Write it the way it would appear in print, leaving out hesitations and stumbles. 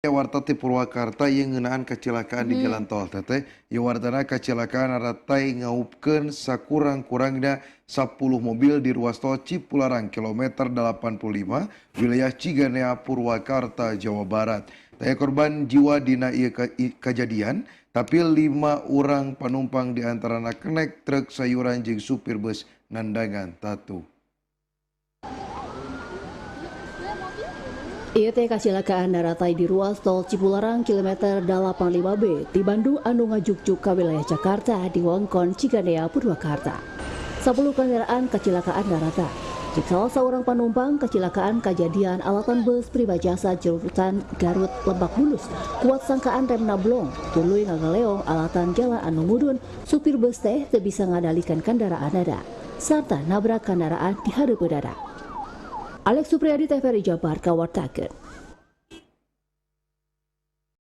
Warta ti Purwakarta yang ngeunaan kecelakaan di jalan tol, Teteh. Ieu wartana kecelakaan aratai ngaupkeun sakurang-kurangna 10 mobil di ruas tol Cipularang kilometer 85 wilayah Ciganea, Purwakarta, Jawa Barat. Taya korban jiwa dina ieu kejadian, tapi 5 orang penumpang diantarana kenek truk sayuran jeung supir bus nandangan tatu. Ieu teh kacelakaan naratai di ruas tol Cipularang kilometer 85B di Bandung anu ngajukjuk ka wilayah Jakarta di wewengkon Ciganea, Purwakarta. 10 kendaraan kecelakaan narata. Cek salah seorang penumpang kecelakaan kejadian alatan bus Primajasa jurusan Garut Lebak Bulus kuat sangkaan remna blong tuluy ngagaleong alatan jalan anu mudun, supir bus teh teu bisa ngadalikan kendaraan ada sarta nabrak kendaraan di hareupeun dada. Alex Supriyadi, TVRI Jabar, kawartakeun.